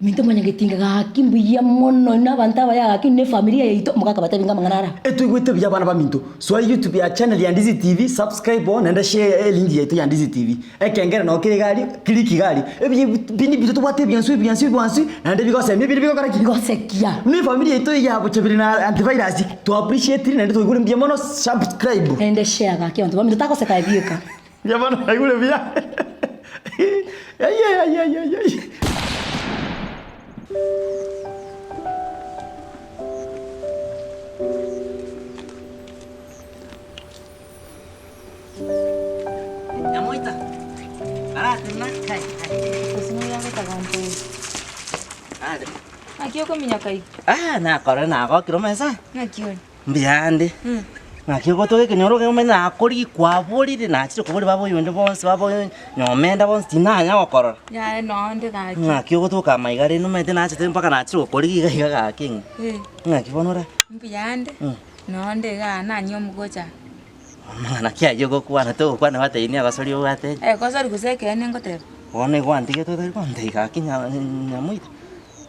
Minto mwanyagetinga gaki mbuya mono inwe abanto abaya gaki na efamilia yaito mogakabatebia ng'a amang'ana ara. Etoigwete buya abana baminto, soa YouTube ya channel ya Ndizi TV, subscribe bono naende share elink yaito ya Ndizi TV. Ekengere noo kere iga aria, click iga aria. Ebi ebipindi biria tobwate ebiansu ebiansu ebiansu naende bigosemia ebinde bigokora ki? Bigosekia. Buna efamiri yaito eye ya Bochaberi na Antivirus, twa appreciatiri naende twaigure mbuya mono, subscribe. Naende share gaki abanto baminto tagoseka aye bieka. Mbuya mono naigure buya. Aye aye aye aye. Nyamoita, aratenena kai kai. Gose noyo agotaka ntebe. Are. Naki okominyoka iga? Ah, nakorire nagokire omesa. Naki ore? Mbuyande. Naki ogotoka ekenyoro omanye nakorigia kwaborire nachire koboria baba oyonde bonsi baba oyo nyomenda bonsi tinanya gokorora. Yaya nonde gaki. Ng'aki ogotoka amaiga rende omanyete nachete mpaka nachire gokorigia iga iga gaki ng'a. Eh. Ng'aki bono ore? Mbuyande, nonde igaa nanywe omogocha. Amang'ana ki ayio ogokwana togokwana gwatebi niagosori obwate. Egosori gose ekeene ngoteba. Bono igo gwantigete otari gontebia gaki nya- nyamoita.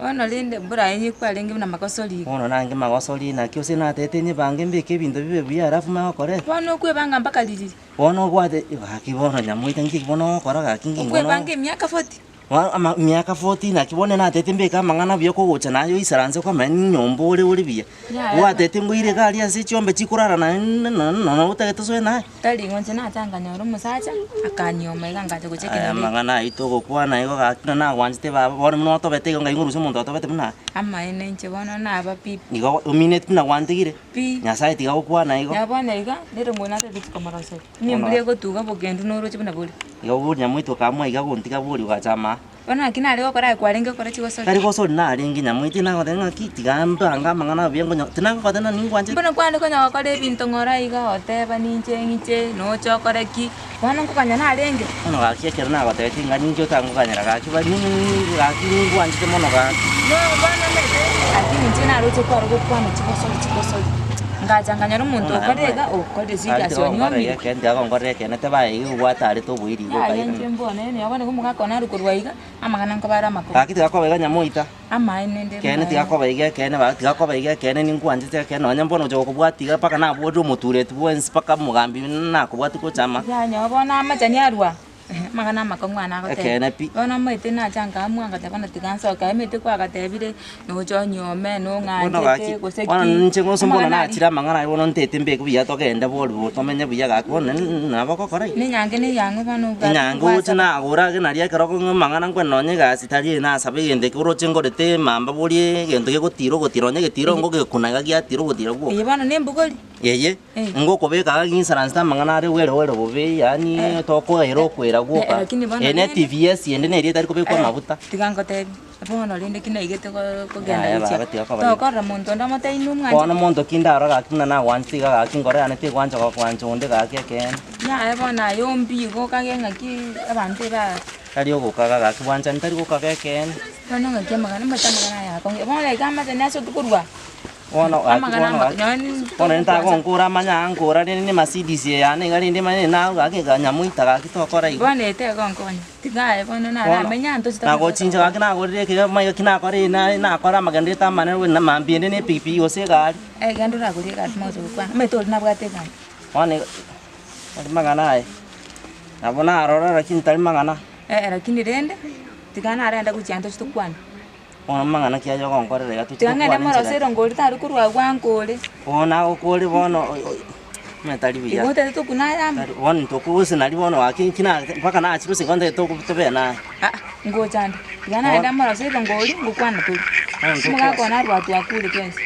Bono rende mbura eye kwarenge buna magosori iga. Bono nange magosori naki gose natete nyebange mbeke ebinto bibe buya alafu manye gokoreta. Bono okwebanga mpaka ririri. Bono obwate gaki bono nyamoita nki bono ogokora gaki nki bono. Okwebanga emiaka forty. Bono ama emiaka forty naki bono natete mbeke amang'ana buya kogocha naye oisaranse okomanya ninyomba ore ore buya. Yaya. Gwatete ngoire iga aria ase chiombe chikorara naende nonya otagete osoe naye. Tari ng'o inche nacha nkanyora omosacha, akanyioma iga ngacha gocha Aya ekenyoro eke. amang'ana ayio togokwana igo gaki buna nagwanchete baba bono buna otobete igo ngai ngorusia omonto otobete buna aye. Amaene inche bono naba pi. Igo omineti buna gwantigire, Pi. Nyasaye tiga gokwana igo. Na bono iga, nere omong'ina atagete komoroseria. Onye Bono embura egotuga obokendu noroche buna bore. Igo boria nyamoito okamua iga gontiga boria ogacha ama. Bono naki nare gokora aye kwarenge gokora chigosori. Tari gosori narenge nyamoito nagoteba ng'aki tiga mpange amang'ana buya nkonya tinagokoteba ng'a ningwanchete. Bono kware konya gokora ebinto ng'ora iga oteba ninche ng'iche noche okore ki, bono nkoganya narenge. Bono gaki ekero nagotebetie ng'a ninki otangoganyera gaki bari gaki ningwanchete mono gaki. No bono omanyete lakini inche naroche kware gokwana chigosori chigosori, ngacha nkanyora omonto okore iga okorire serious onyuomire. Tiga gonkorera ekeene teba aye iga gwatarete oboiri iga Yaya okairana. inche mbone ene bono iga omogaka one arwe korwa iga, amang'ana nkoba are amakong'u. Gaki tiga koba iga nyamoita. Amaene nde Ekeene tiga koba iga ekeene baba tiga koba iga ekeene ninkwanchete ekeene nonye mbono gocha gokobwatia iga mpaka naborire omotureti bwensi mpaka omogambi nakobwatia gocha ama. Yaya nyowe bono amachani arwa. Amang'ana amakong'u aya nagoteba. Ekeene pi. Bono omanyete nacha nkaamua ngateba bono tiga nsoke aye omanyete kwagatebire, nocha onyuome, Bono nong'anchete gaki, gose bono ki. ninche gose mbono Amang'ana aria. nachire amang'ana aria bono ntaete mbeke buya togende bori bo tomenye buya gaki bono nabo ogokora iga. Na enyange na eyang'o bono obwate Enyange oche gwasaba. nagora ake naria ekero ng'a amang'ana nkwane nonye egasi tari eye nasaba egento eke oroche ngorete emamba borie egento gegotira ogotira nonye egetiro ngogekuna iga giatira ogotira gwoka. Eye bono na embogori. Eye, ngokobeka iga ng'isaransete amang'ana are bwere bwere bobe, yaani tokoera okwera gwoka. Lakini bono Eye ne rende- TVS ende neri etari kobekwa amaguta. Tiga ngotebi, bono rende ki naigete go- kogenda Yaya gochia, baba tiga koba igo. tokorora monto onde omotebi nomwanchete. Bono monto ki ndarora gaki buna nagwanchete iga gaki nkoro yane tegwancha gokwancha onde gaki ekeene. Yaya bono aye ombi igo okage ng'aki abanto eba. Tari ogokaga gaki bwanchani tari gokaga ekeene. Bono ng'aki amang'ana omanyete amang'ana aya akong'u, bono iga amachani ase otokorwa. Bono gaki Amang'ana bono ama- gaki nonye bono rende tagonkora amanye ankora rende ne Mercedes eye yane iga rende manye naye gaki nyamoita gaki tokora igo. Bono eye tegonkonya, tiga aye bono Bono, naramenya ntoche nagochincha gaki nagorire ekero maiga ki nakora eye naye nakora amagenderero amanene buna mambia ende ne epikipiki gose egari. Egende oragorie egari mogocha gokwana, omanyete oria nabwate egari. Bono igo tari mang'ana aye, nabo narora lakini tari mang'ana. Eh lakini rende, tiga narende gochia ntoche tokwane. Bono amang'ana ki aye ogonkorera iga tochie Tiga ng'ende tokwane morose enchera ki? erongo oria tari korwa agwo ankore. Bono nagokore bono oy- oy- onye tari buya. Igo otagete tokune aye amo? Tari bono intokwo gose nari bono gaki inki na mpaka nachire gose igo ntagete togo tobe naye. Aa, ngocha nde. Tiga nagende morose erongo oria, ngokwana tore. Bono ntokwa- Omogaka one arwe atwakure twensi.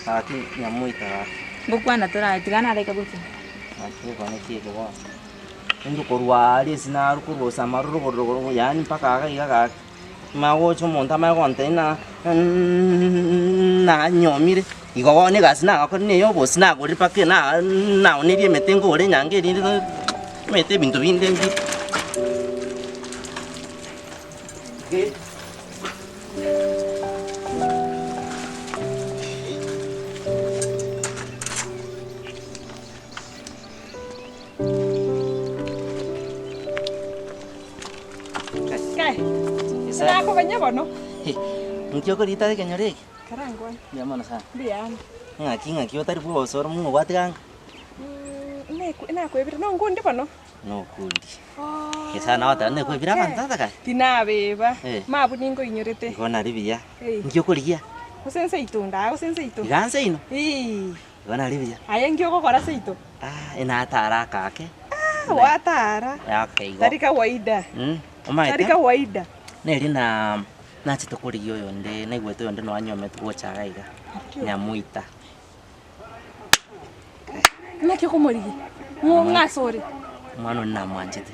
Gaki nyamoita gaki. Ngokwana tore aye, tiga nareke gochia. Gaki gekone ki eke bono. Intwe korwa aria ase narwa korwa osamaru rogoro rogoro yaani mpaka iga iga gaki. Magocha omonto amanye gontebia ng'a nanyomire, igo bono egasi nagokora na eya obosi nagorire mpaka na naonerie emete nkore enyange erinde omanyete ebinto binde mbire. Nakoganya bono. Nki okorita ekenyoro eke? Karangwane. Mbuya mono sana. Mbuya ande. Ng'aki ng'aki otari bwosa ore mong'o gwatiga anga? Nakwebire nonkundi bono. Nokundi. Nyasae nagoteba nekwebire abanto aba kare. Tinabeba. Eh. Mabu ninkoinyorete. Igo nari buya. Eh. Nki okorigia? Gose nseito ndaa gose nseito. Iga nseino? Ii. Igo nari buya. Aye nki ogokora seito? Ah, enatara akake. Ah, watara. Ake igo. Tari kawaida. Mm, omaete? Tari kawaida. Neri na nachete korigia oyonde, naigwete oyonde noanyomete gocha iga iga, Nyamoita. Naki okomorigia? Ng'o ng'ase ore? Omwana onde namwanchete.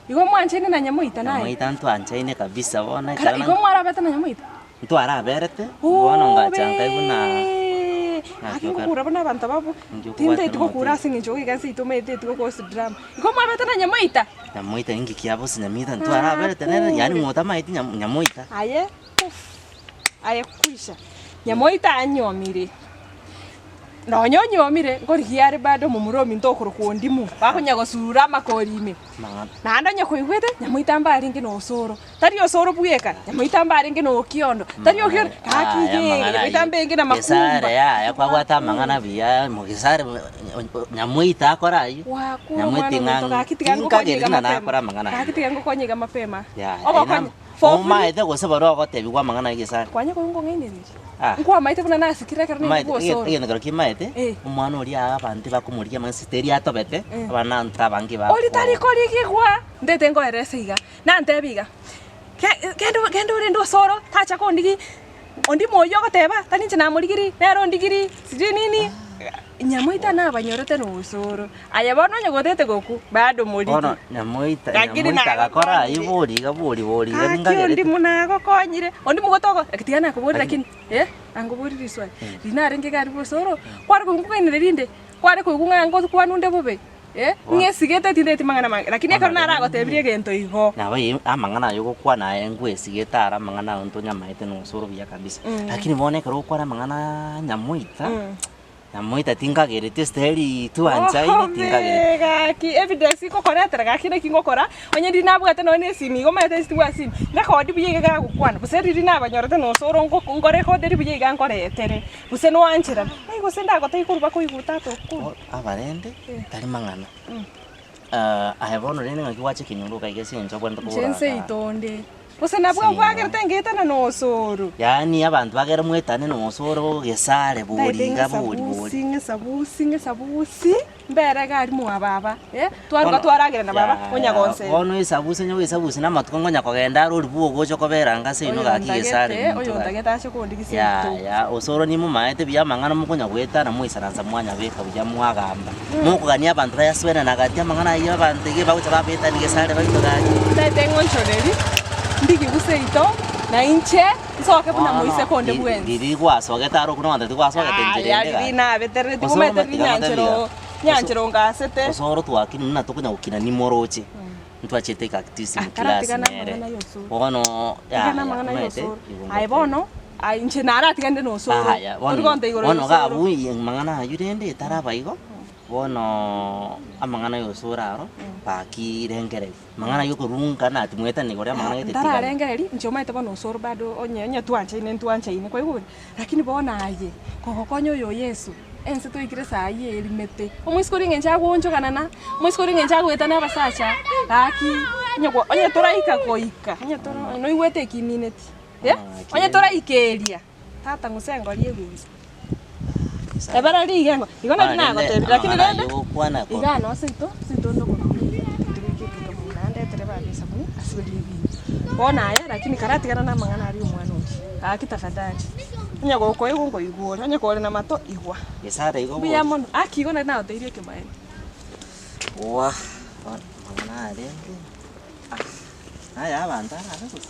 Igo mwanchaine na Nyamoita naye? Nyamoita ntwanchaine kabisa bono Kara ekero igo mwarabete na Nyamoita? Ntwaraberete, bono ngacha nkaigwa na Gaki ngokura buna abanto babo, Inki okobwatera tinteti gokura omotwe? ase eng'encho goika nse omanyete eti gokos drama. Igo mwabete na Nyamoita? Nyamoita inki kia bose Nyamoita ntwaraberete nere, yaani ng'otamaeti Nyamoita. Aye uff. Aye kwisha, Nyamoita anyuomire. Nonya onyuomire, nkorigia are bado omomura ominto okorokwa Ondimu, bakonya gosurura amakori ime. Naende onye koigwete, Nyamoita mbarenge na Osoro. Tari Osoro bweka, Nyamoita mbarenge na Okiondo. Tari Okiondo, gaki iga Nyamoita mbenge na Makumba. Gesare yaya kwabwate amang'ana buya, mogesare Nyamoita akore ayio. Wakure Nyamoita omwana ominto ing'a gaki tiga ngokonye tinkageri iga ng'a mapema. nakore amang'ana Gaki ayio. tiga ngokonye iga mapema. Yaya, Ogokonya. For free. Omaete gose baria ogotebigwa amang'ana y'egesare. Kwanya koigwa nkong'ainereria. Ah. Nkwamaete buna nasikire ekero ninde Omaete, bw'osoro. egento kero kimaete, Eh. omwana oria aa abanto bakomorigia amang'ana ase teri atobete, Eh. abana abanto abange ba Oria tari korigigwa. Ndete nkoerese iga, nantebia iga, Ge- genda genda orende osoro, tacha kondigi, onde moyio ogoteba, tari inche namorigiri, nere ondigiri, sijui nini. Nyamoita nabanyorete na osoro, aye bono onye gotete gokwa, bado morigi. Bono Nyamoita, Lakini Nyamoita agakora ayio nagokonyire. bori iga bori bori iga Gaki ninkagerete. ondimu nagokonyire, ondimu gotogo, tiga nakoborie lakini, eh, angoborie riswali, riria narenge iga aria bosoro, kware koigwa nkong'ainereria rinde, kware koigwa ng'a ngokwana onde bobe, eh, ng'esigete tindeti mang'ana mange, lakini ekero naragotebirie egento igo. Nabo eye amang'ana aya ogokwana aye ngwesigete are amang'ana aye ntonyamaete na osoro buya kabisa. Lakini bono ekero ogokwana amang'ana Nyamoita, Namoita tinkagereti esiteri twanchaine tinkagereti. Omee gaki evidence ngokoretera gaki naki ngokora onye riria nabwate nonye na esimi igo omanyete inche tibwati simi rekodi buya iga gagokwana gose riria nabanyorete na osoro ngo ngorekoderi buya iga nkoretere gose noancherana nai gose ndagotebia korwa bakoigwa tata okure. Aba rende tari mang'ana aye bono rende ng'aki gwacha ekenyoro okaiga ase eng'encho obwenerete Inche kobora nse itonde gose nabwo bwagerete ngetana na osoro. Yaani abanto bagere mwetane na osoro gesare bori Ntaete iga bori bori. ng'esabusi ng'esabusi ng'esabusi mbere iga aria mwa baba eh, twaruga Bono- twaragera na baba Ya, onya ya, gonsera. Bono esabusi onye goesabusi na amatuko ngonya kogenda are oribu ogocha kobera anga seino gaki gesare Oyontagete binto gaki. oyontagete ache kondigisia Ya ebitoki. ya osoro nimumaete buya amang'ana mokonya goetana mwaisaransa mwanyabeka buya mwagamba. Mokogania abanto bayaswenana gati amang'ana ayio abanto iga bagocha babetani gesare baito gaki. Ntaete ng'onchoreri, ndigi seito, na inche nsoke buna moiseke onde bwensi. Riria gwasogete aro okwo nogontebia tigwasogete inchera Yaya ende riria gaki. nabeterereti Osoro omanyete riria tiga nyanchero ngotebia. nyanchero ngasete. Osoro twakina buna tokonya gokina nimoroche. Ntwachete ecactice Ah, mu kara class tigana nere. amang'ana ya osoro. Bono Tigana yaya amang'ana ya omanyete osoro. igo Aye ngotebia. bono, aye inche naratiganire na osoro. Aya, Tori bono gonta igoro ya bono osoro. gabu mang'ana aywo rende taraba igo, bono amang'ana ya osoro aro, baki rengereria. Mang'ana aywo okorunga nati mwetane igoro ya amang'ana gete tigana. Ntararengereria, inche omanyete bono osoro bado onye onye twanchaine ntwanchaine kwaigure? Lakini bono aye, kogokonya oyo Yeso, ense toikire saa eye erimete, omoiseke oria eng'encho agoonchokanana, omoiseke oria eng'encho agoetana abasacha, gaki onye kwa onye toraika goika, onye toro noigwete ekimineti, eh, onye toraika eria, tata ng'use engori egunsa. Ebere rigengo, igo nari nagotebia, lakini rende, iga noo seito, seito ndogoro nandetere baba esabuni asiberie ebinto. Bono aye lakini karatigana na amang'ana aria omwana oria, gaki tafadhali, onye gokoigwa nkoigwa ore, onye kore na mato igwa. Gesare igo Mbuya bori. mono, aki igo nari nagotebia ekemanyererio. Wah, bono amang'ana arenge, ah, naya abanto arabe gose.